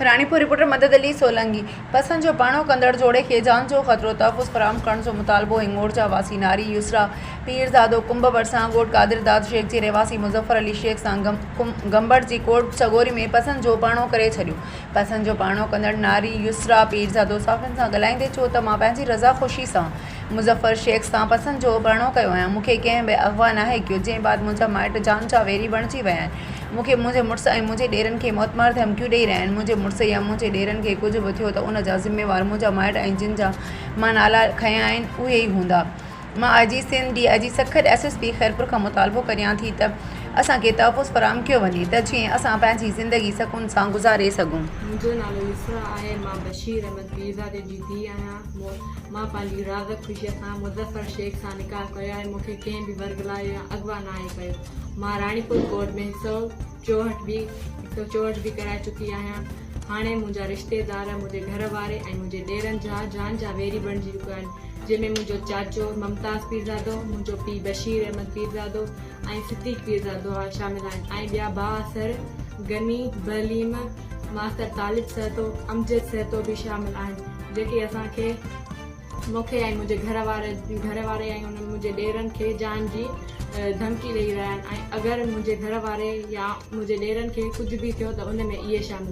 Ranipur, reporter مدد علي سولنگي، پسند جو پرڻو ڪندڙ جوڙي کي جان جو خطرو، تحفظ فراهم ڪرڻ جو مطالبو، هنڱورجا واسي ناري يسرا پيرزادو ڪنب ڀرسان ڳوٺ قادر داد شيخ جي رهواسي مظفر علي شيخ سان گمبٽ جي ڪوٽ سڳوري ۾ پسند جو پرڻو ڪري ڇڏيو، پسند جو پرڻو ڪندڙ ناري يسرا پيرزادو صحافين سان ڳالهائيندي چيو ته مان پنهنجي رضا خوشي سان مظفر شيخ سان پسند جو پرڻو ڪيو آهيان، مون کي ڪنهن به اغوا ناهي ڪيو، جنهن بعد منهنجا مائٽ جان جا ويري بڻجي ويا آهن، مون کي منهنجي مڙس ۽ منهنجي ڏيرن کي موتمار ڌمڪيون ڏئي رهيا آهن، منهنجي مڙس يا منهنجي ڏيرن کي ڪجهه به ٿيو ته ان جا ذميوار منهنجا مائٽ ۽ جن جا مان نالا کنيا آهن اهي ئي هوندا. مان I G Sindh, D I G Sukkur, S S P Khairpur کان مطالبو ڪريان ٿي ته اسان کي تحفظ فراهم ڪيو وڃي ته جيئن اسان پنهنجي زندگي سڪون سان گذاري سگهون. منهنجو نالو يسرا آهي، مان بشير احمد پيرزادي جي ڌيء آهيان. مان پنهنجي راض خوشيء سان مظفر شيخ سان نڪاح ڪيو آهي، مون کي ڪنهن به ورغلايو يا اغوا ناهي ڪيو. مان راڻيپور ڪورٽ ۾ هڪ سئو چوهٺ به هڪ سئو چوهٺ به ڪرائي چڪي آهيان. هاڻي منهنجا رشتيدار منهنجي گهر واري ۽ منهنجي ڏيرن جا جان جا ويري بڻجي چڪا آهن، جنهن ۾ منهنجو چاچو ممتاز پيرزادو، منهنجو پيء بشير احمد پيرزادو ۽ صديق پيرزادو شامل آهن ۽ ٻيا بااثر غني بهليم، ماستر طالب سهتو، امجد سهتو به شامل آهن، جيڪي اسان کي، مون کي ۽ منهنجي گهر واري گهر واري ۽ انهن منهنجي ڏيرن کي جان جي ڌمڪي ڏئي رهيا آهن ۽ اگر منهنجي گهر واري يا منهنجي ڏيرن کي ڪجهه به ٿيو ته ان ۾ اهي شامل.